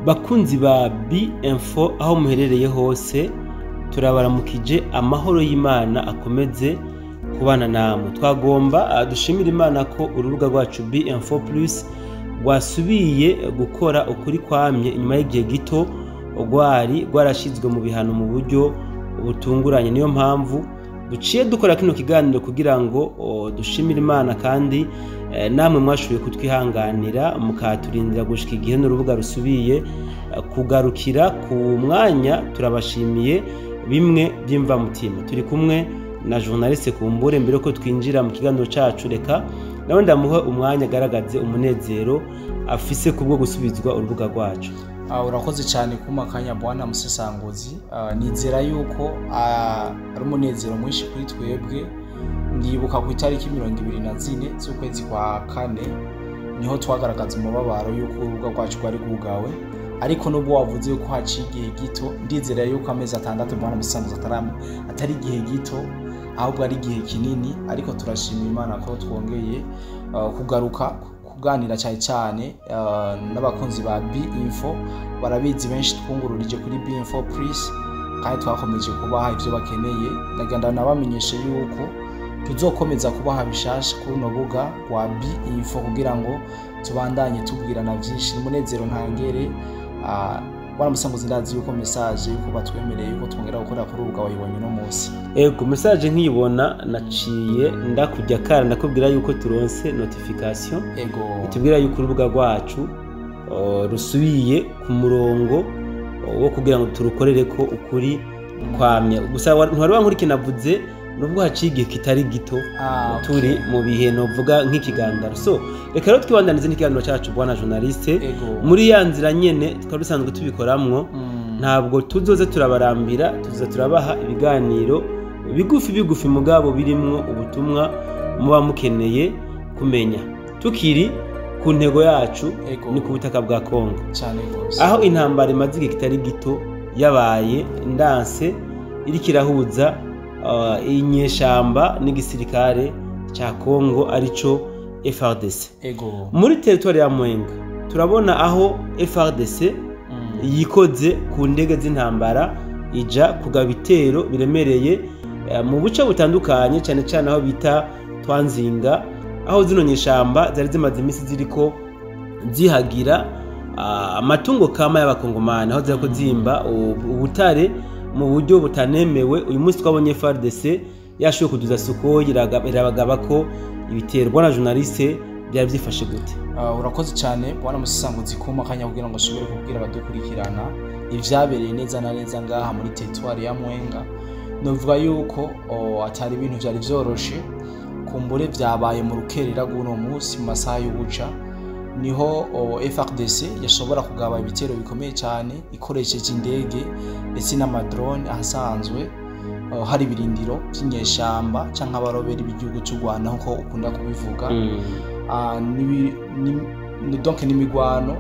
Bakunzi ba B-Info, aho muherereye hose, turabaramukije. Amahoro y'Imana akomeze kubana namwe. Twagomba dushimira Imana ko urubuga rwacu B-Info Plus rwasubiye gukora ukuri kwamye inyuma y'igihe gito rwari rwarashizwe mu bihano mu buryo butunguranye. Niyo mpamvu duciye dukora kino kiganiro kugira ngo dushimire Imana, kandi namwe mwashoboye kutwihanganira mukaturindira gushika igihe n'urubuga rusubiye kugarukira ku mwanya. Turabashimiye bimwe by'imvamutima. Turi kumwe na journaliste Kumbure. Mbere ko twinjira mu kiganiro cacu, reka nawe ndamuhe umwanya agaragaze umunezero afise kubwo gusubizwa urubuga rwacu. Urakoze cyane kuma kanya, bwana musesanguzi. Nizera yuko ari umunezero mwinshi kuri twebwe. Ndibuka ku itariki 24 z'ukwezi kwa kane niho twagaragaza umubabaro yuko urubuga rwacu rwari rwugawe. Ariko nubwo wavuze yuko haciye igihe gito, ndizera yuko amezi 6, bwana musesanguzi, atari igihe gito, ahubwo ari igihe kinini. Ariko turashima Imana ko twongeye kugaruka kuganira, cyane cyane n'abakunzi ba B-Info. Barabizi, benshi twungururije kuri B-Info Plus kandi twakomeje kubaha ivyo bakeneye. Ndagenda nabamenyeshe yuko tuzokomeza kubaha bishasha kuri runo rubuga rwa B-Info kugira ngo tubandanye tubwirana vyinshi. N'umunezero ntangere. Bwana musanguzi, ndazi yuko message yuko batwemereye yuko twongera gukora kuri urubuga wayibonye uno munsi. Ego, message nkiyibona naciye ndakujya kara ndakubwira yuko turonse notification itubwira yuko urubuga rwacu rusubiye ku murongo wo kugira ngo turukorere ko ukuri kwamye. Gusa ntiwari wankurikira, navuze nubwo haciye igihe kitari gito turi mu bihe novuga nk'ikigandaro. So reka rero twibandanize n'ikiganiro cyacu, bwana journaliste, muri ya nzira nyene twari dusanzwe tubikoramwo. Ntabwo tuzoze turabarambira, tuzoza turabaha ibiganiro bigufi bigufi mugabo birimwo ubutumwa muba mukeneye kumenya. Tukiri ku ntego yacu, ni ku butaka bwa Kongo, cyane rwose, aho intambara imaze igihe kitari gito yabaye ndanse, iriko irahuza inyeshamba n'igisirikare ca Kongo, arico FARDC. Muri territoire ya Mwenga turabona aho FARDC yikoze ku ndege z'intambara, ija kugaba ibitero biremereye mu buce butandukanye, cyane cyane aho bita Twanzinga, aho zino nyeshamba zari zimaze iminsi ziriko zihagira amatungo kama y'abakongomani, aho ziriko zimba ubutare mu buryo butanemewe. Uyu munsi twabonye FARDC yashoboye kuduza Sukhoi, irabagaba ko ibitero. Bwana journaliste, byari byifashe gute? Urakoze cyane, bwana musesanguzi, kuma akanya kugira ngo ashobore kubwira abadukurikirana ivyabereye neza na neza ngaha muri territoire ya Mwenga. Novuga yuko atari ibintu vyari vyoroshe. Kumbure vyabaye mu rukerera rw'uno munsi, mu masaha y'ubuca, niho FARDC yashobora kugaba ibitero bikomeye cyane ikoresheje indege ndetse n'amadrone ahasanzwe hari ibirindiro vy'inyeshamba canke abaroberi b'igihugu c'u Rwanda, nkuko ukunda kubivuga. Donc n'imigwano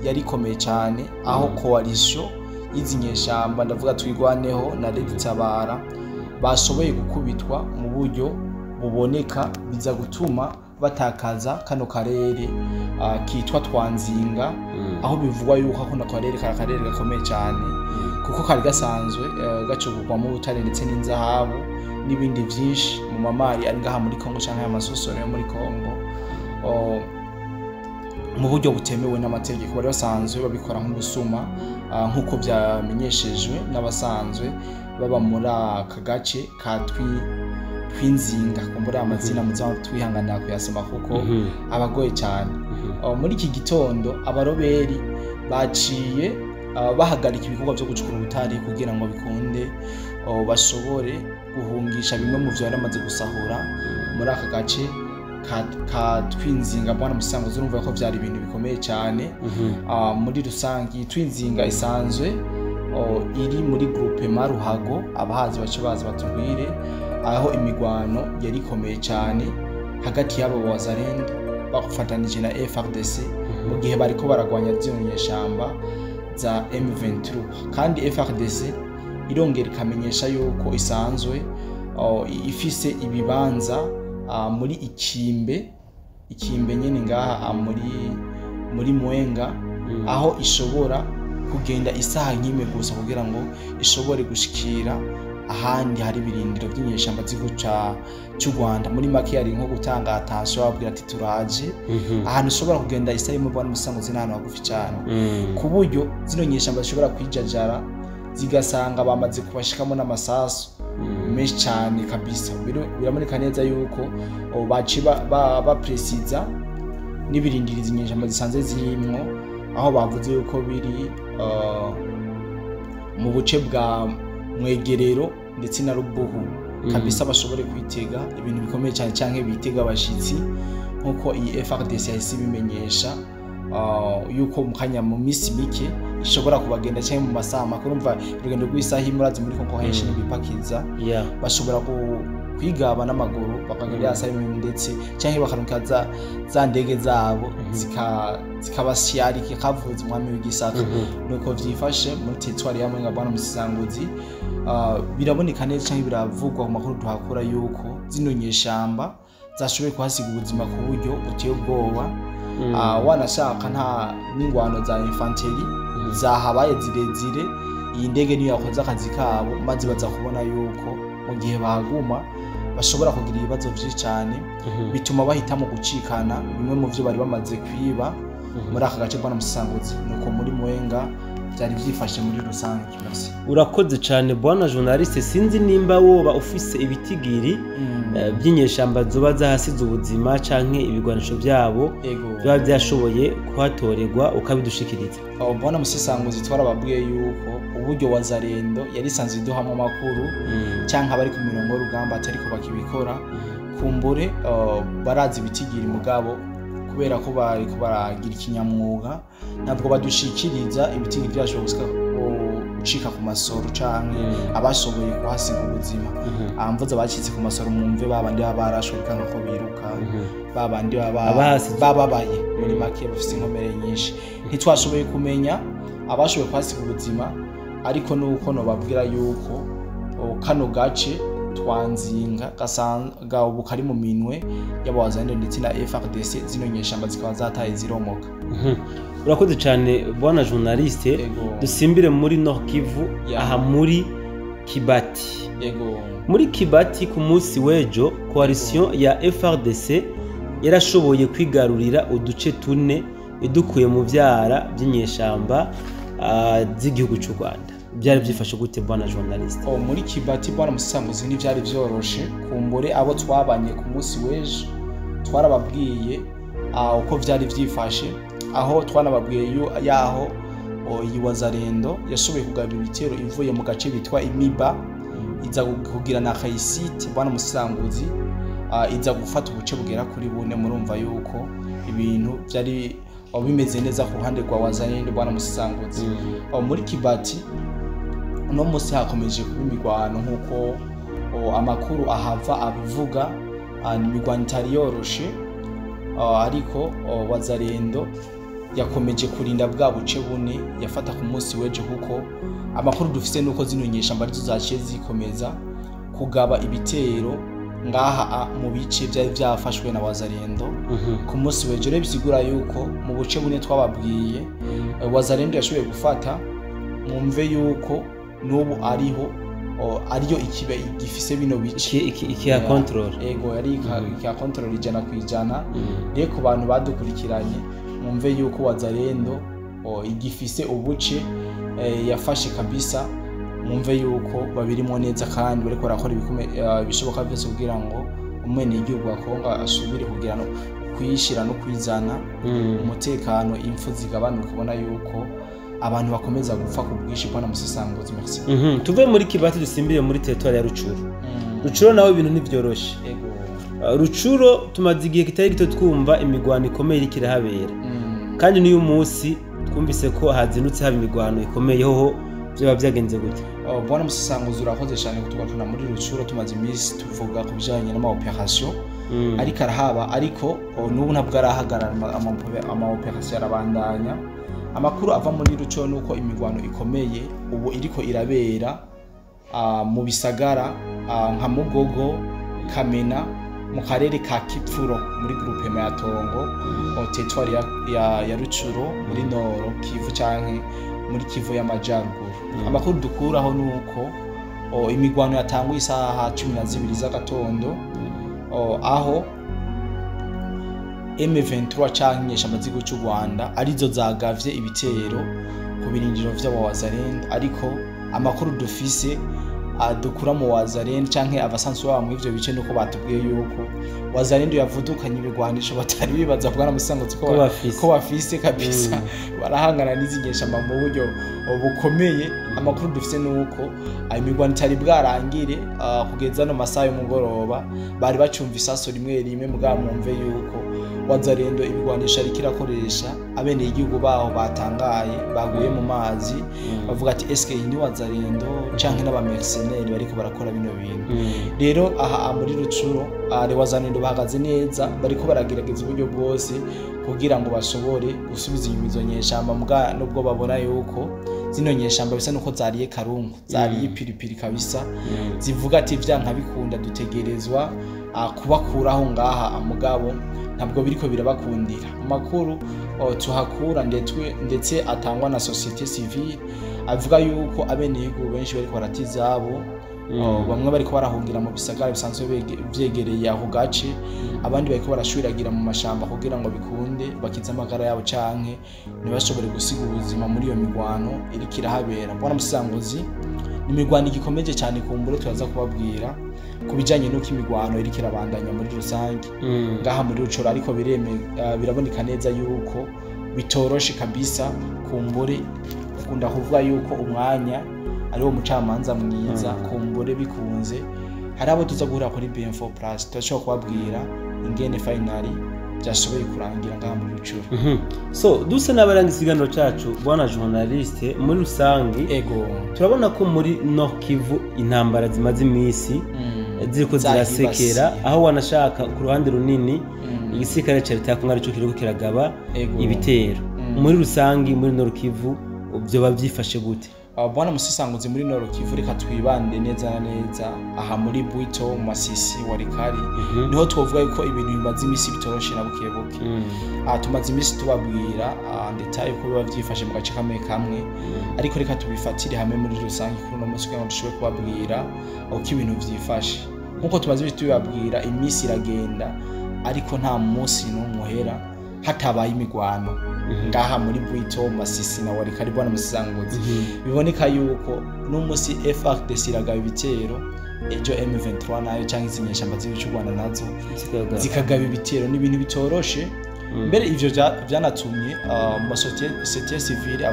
yari ikomeye cyane, aho coalition y'izi nyeshamba, ndavuga Twirwaneho na Red Tabara, bashoboye gukubitwa mu buryo buboneka, biza gutuma batakaza kano karere kitwa Twanzinga, aho bivugwa yuko kano karere kari akarere gakomeye cyane, kuko kari gasanzwe gacukurwamo ubutare ndetse n'inzahabu n'ibindi byinshi mu mamari ari ngaha muri Kongo canke amasosoro yo muri Kongo mu buryo butemewe n'amategeko. Bari basanzwe babikora nk'ubusuma, nk'uko byamenyeshejwe n'abasanzwe baba muri aka gace ka Twinzinga. Kumbura amazina muza twihanganira kuyasoma kuko abagoye cyane. Muri iki gitondo abaroberi baciye bahagarika ibikorwa byo gucukura ubutare kugira ngo bikunde bashobore guhungisha bimwe mu byo bari bamaze gusahura muri aka gace ka Twinzinga. Bwana musango, urumva ko byari ibintu bikomeye cyane. Muri rusange iyi Twinzinga isanzwe iri muri groupement Ruhago. Abahazi bace baza batubwire aho imigwano yari ikomeye cyane hagati y'abo Wazalendo bafatanije na FARDC mu gihe bariko baragwanya zino nyeshamba za M23. Kandi FARDC irongera ikamenyesha yuko isanzwe ifise ibibanza muri Ikimbe, Ikimbe nyene ngaha muri Mwenga, aho ishobora kugenda isaha nk'imwe gusa kugira ngo ishobore gushikira ahandi hari ibirindiro by'inyeshamba z'igihugu cy'u Rwanda. Muri make yari nko gutanga attention, babwira ati turaje. Ahantu ushobora kugenda isaha imwe, bwana Musanguzi, ni ahantu hagufi cyane, ku buryo zino nyeshamba zishobora kwijajara zigasanga bamaze kubashikamo n'amasasu menshi cyane kabisa. Biraboneka neza yuko baciye bapresiza n'ibirindirizi inyeshamba zisanzwe zirimwo, aho bavuze yuko biri mu buce bwa Mwegerero ndetse na Rubuhu kabisa. Bashobore kwitega ibintu bikomeye cyane canke bitega abashitsi, nkuko iyi FARDC yahise ibimenyesha yuko mu kanya, mu minsi mike, ishobora kubagenda cyangwa mu masaha makuru. Urumva urugendo rw'isaha imwe, urazi muri Kongo henshi n'ibipakiza, bashobora kwigaba n'amaguru bakagenda ya saha imwe, ndetse cyangwa bakaruka za ndege zabo zikabasyarika kavuza umwami w'igisaka. Nuko vyifashe muri teritwari ya Mwenga, bwana Musisanguzi. Biraboneka neza cyangwa biravugwa mu makuru duhakura yuko zino nyeshamba zashoboye kuhasiga ubuzima ku buryo buteye ubwoba. Wanashaka nta n'ingwano za infanterie zahabaye zirezire. Iyi ndege niyo yakoze akazi kabo, maze baza kubona yuko mu gihe bahaguma bashobora kugira ibibazo vyinshi cyane, bituma bahitamo gucikana bimwe mu vyo bari bamaze kwiba muri aka gace, bwana Musanguzi. Nuko muri Mwenga byari byifashe muri rusange. Merci. Urakoze cyane, bwana journaliste. Sinzi nimba woba ufise ibitigiri by'inyeshamba zoba zahasize ubuzima canke ibigwanisho byabo biba byashoboye kuhatorerwa, ukabidushikiriza. Aho, bwana Musisanguzi, twarababwiye yuko uburyo Wazalendo yari isanzwe iduhamo amakuru cyangwa abari ku mirongo y'urugamba atariko bakibikora, kumbure barazi ibitigiri, mugabo kubera ko bariko baragira ikinyamwuga ntabwo badushikiriza ibitigiri byashoboye gucika ku masoro canke abashoboye kuhasiga ubuzima. Mvuze abacitse ku masoro, mwumve babandi baba barashwe bikanga ko biruka, babandi baba bababaye, muri make bafise inkomere nyinshi. Ntitwashoboye kumenya abashoboye kuhasiga ubuzima, ariko nuko nobabwira yuko kano gace twanzinga gasanga ubu kari mu minwe y'abawazalendo ndetse na FARDC, zino nyeshamba zikaba zataye ziromoka. Urakoze cyane, bwana journaliste. Dusimbire muri Nord Kivu, aha muri Kibati. Muri Kibati, ku munsi w'ejo, coalition ya FARDC yarashoboye kwigarurira uduce tune idukuye mu vyara by'inyeshamba z'igihugu cy'u Rwanda. Byari byifashe gute, bwana journaliste? Muri Kibati, bwana Musanguzi, ntivyari vyoroshe. Kumbure abo twabanye ku munsi w'ejo twarababwiye uko vyari vyifashe, aho twanababwiye yaho iyi Wazalendo yashoboye kugaba ibitero ivuye mu gace bitwa Imiba, iza kugira na kayisite, bwana Musanguzi, iza gufata ubuce bugera kuri bune. Murumva yuko ibintu vyari bimeze neza ku ruhande rwa Wazalendo, bwana Musanguzi. Muri Kibati uno munsi hakomeje kuba imigwano nk'uko amakuru ahava abivuga. Ni imigwano itari yoroshe, ariko Wazalendo yakomeje kurinda bwa buce bune yafata ku munsi w'ejo, kuko amakuru dufise nuko zino nyeshamba arizo zaciye zikomeza kugaba ibitero ngaha mu bice byari byafashwe na Wazalendo ku munsi w'ejo. Rero bisigura yuko mu buce bune twababwiye Wazalendo yashoboye gufata, mwumve yuko n'ubu ariho ariyo ikibe gifise bino bice. Iki ya control. Ego, yari ikiha control 100%. Rero ku bantu badukurikiranye, mwumve yuko Wazalendo igifise ubuce yafashe kabisa. Mwumve yuko babirimo neza kandi bariko barakora ibishoboka byose kugira ngo umwenegihugu wa Kongo asubire kugira no kwishira no kwizana, umutekano, impfu zigabanuka. Ubona yuko abantu bakomeza gupfa ku bwinshi, bwana Musesanguzi. Merci. Tuve muri Kibati dusimbire muri territoire ya Rucuru. Rucuru nawe ibintu ntivyoroshe. Rucuro tumaze igihe kitari gito twumva imigwano ikomeye iriko irahabera, kandi n'uyu munsi twumvise ko hazindutse haba imigwano ikomeye. Hoho vyoba vyagenze gute? Bwana Musesanguzi, urakoze cyane kutugarukana muri Rucuro. Tumaze iminsi tuvuga ku bijanye n'ama operation ariko arahaba, ariko n'ubu ntabwo arahagarara, ama operation arabandanya. Amakuru ava muri Rucuro nuko imigwano ikomeye ubu iriko irabera mu bisagara nka Mugogo, Kamena, mu karere ka Kipfuro, muri groupement ya Tongo, territoire ya Rucuro, muri Nord Kivu canke muri Kivu y'Amajyaruguru. Amakuru dukuraho ni uko imigwano yatanguye isaha 12 z'agatondo, aho M23 canke inyeshamba z'igihugu c'u Rwanda arizo zagavye ibitero ku birindiro vy'abawazalendo. Ariko amakuru dufise dukura mu Wazalendo canke abasanzwe baba muri ivyo bice nuko batubwiye yuko Wazalendo yavudukanye ibigwanisho batari bibaza, bwana Musango, ko bafise. Ko bafise kabisa, barahangana n'izi nyeshamba mu buryo bukomeye. Amakuru dufise nuko ayo migwano itari bwarangire, kugeza no masaha y'umugoroba bari bacumva isaso rimwe rimwe. Mugabo mwumve yuko Wazalendo ibigwanisho ariko irakoresha, abene igihugu baho batangaye, baguye mu mazi, bavuga ati: "Eske iyi ni Wazalendo canke n'abamercenaires bariko barakora bino bintu?" Rero aha muri Rucuro, les Wazalendo bahagaze neza, bariko baragerageza uburyo bwose kugira ngo bashobore gusubiza inyuma izo nyeshamba. Muga nubwo babona yuko zino nyeshamba bisa nuko zariye karungu, zariye ipiripiri kabisa, zivuga ati: "Vyanka bikunda dutegerezwa kubakuraho ngaha." Mugabo ntabwo biriko birabakundira. Amakuru tuhakura ndetse atangwa na société civile avuga yuko abenegihugu benshi bariko barata izabo. Bamwe bariko barahungira mu bisagara bisanzwe vyegereye ako gace, abandi bariko barashwiragira mu mashamba kugira ngo bikunde bakize amagara yabo canke ntibashobore gusiga ubuzima muri iyo migwano iriko irahabera. Mbona Musanguzi, ni imigwano igikomeje cyane. Kumbure turaza kubabwira ku bijanye n'uko imigwano iriko irabandanya muri rusange ngaha muri Rucoro, ariko biraboneka neza yuko bitoroshe kabisa. Kumbure ukunda kuvuga yuko umwanya ariwo mucamanza mwiza. Kumbure bikunze hari abo tuza guhura kuri BM4 Plus, turashobora kubabwira ingene finally byashoboye kurangira ngaha muri Rucuro. So duse n'abaranga ikiganiro cacu, bwana journaliste, muri rusange turabona ko muri Nord Kivu intambara zimaze iminsi ziriko zirasekera, Zahibasiye. aho wanashaka ku ruhande runini igisirikare ca leta ya Kongo arico kiriko kiragaba ibitero. Muri rusange muri Nord Kivu vyoba vyifashe gute? Bwana Musisanguzi, muri Nord Kivu reka twibande neza na neza aha muri Bwito, Masisi, Warikari, niho twovuga yuko ibintu bimaze iminsi bitoroshe na buke buke. Tumaze iminsi tubabwira ndetse uko biba vyifashe mu gace kamwe kamwe, ariko reka tubifatire hamwe muri rusange kuri uno munsi kugira ngo dushobore kubabwira uko ibintu vyifashe. Nkuko tumaze iminsi tubibabwira, iminsi iragenda ariko nta munsi n'umwe uhera hatabaye imigwano ngaha muri Bwito, Masisi na Warikari. Bwana Musisanguzi, biboneka yuko n'umunsi FARDC iragaba ibitero, ejo M23 nayo cyangwa izi nyeshamba z'igihugu cy'u Rwanda nazo Zikagaba. zikagaba ibitero. Ni ibintu bitoroshe. Mbere ivyo vyanatumye mu masociété civile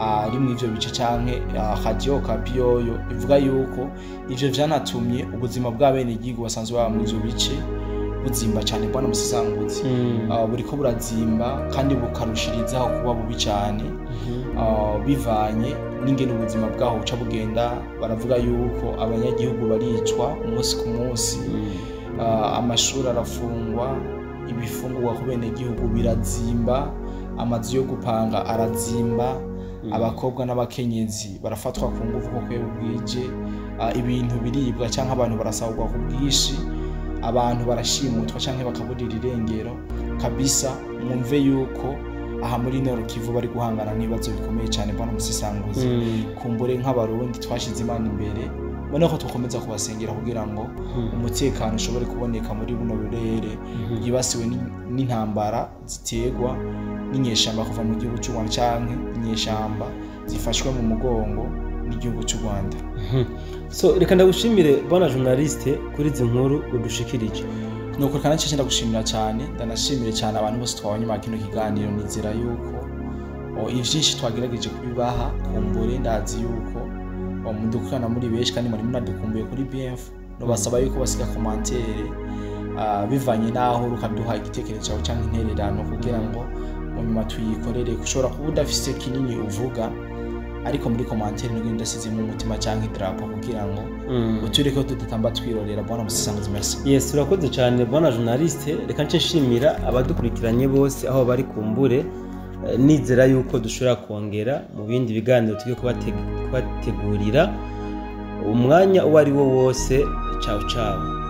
ari mu ivyo bice canke Radio Okapi yoyo ivuga yuko ivyo vyanatumye ubuzima bw'abenegihugu basanzwe baba muri ivyo bice buzimba cyane, bwana Musisanguzi. Buriko burazimba kandi bukarushirizaho kuba bubi cyane, bivanye n'ingene ubuzima bwaho buca bugenda. Baravuga yuko abanyagihugu baricwa umunsi ku munsi, amashuri arafungwa, ibifungurwa ku benegihugu birazimba, amazu yo gupanga arazimba, abakobwa n'abakenyezi barafatwa ku nguvu kuko iyo bwije, ibintu biribwa cyangwa abantu barasahurwa ku bwinshi, abantu barashimutwa cyangwa bakaburira irengero kabisa. Mwumve yuko aha muri Nord Kivu bari guhangana n'ibibazo bikomeye cyane, bwana Musisanguzi. Kumbure nk'Abarundi twashize Imana imbere, ubona ko dukomeza kubasengera kugira ngo umutekano ushobore kuboneka muri buno burere bwibasiwe n'intambara ziterwa n'inyeshamba kuva mu gihugu cy'u Rwanda canke inyeshamba zifashwe mu mugongo n'igihugu cy'u Rwanda. So reka ndagushimire, bwana journaliste, kuri izi nkuru udushikirije. Nuko reka nacyo ndagushimira cyane, ndanashimire cyane abantu bose twabonye muri kino kiganiro. Nizera yuko ivyinshi twagerageje kubibaha. Kumbure ndazi yuko mudukurikirana muri benshi kandi muri munadukumbuye kuri BF. Nobasaba yuko basiga commentaire, bivanye n'aho ukaduha igitekerezo cyawe cyangwa intererano kugira ngo mu nyuma tuyikorere. Ushobora kuba udafise kinini uvuga, ariko muri commentaire nugenda udasizemo umutima cyangwa idarapo kugira ngo utureke tudatamba twirorera. Bwana Musisanguzi, merci. Yes, urakoze cyane, bwana journaliste. Reka nce nshimira abadukurikiranye bose aho bari. Kumbure nizera yuko dushobora kongera mu bindi biganiro tugiye kubategurira umwanya uwo ari wo wose. Ciao ciao.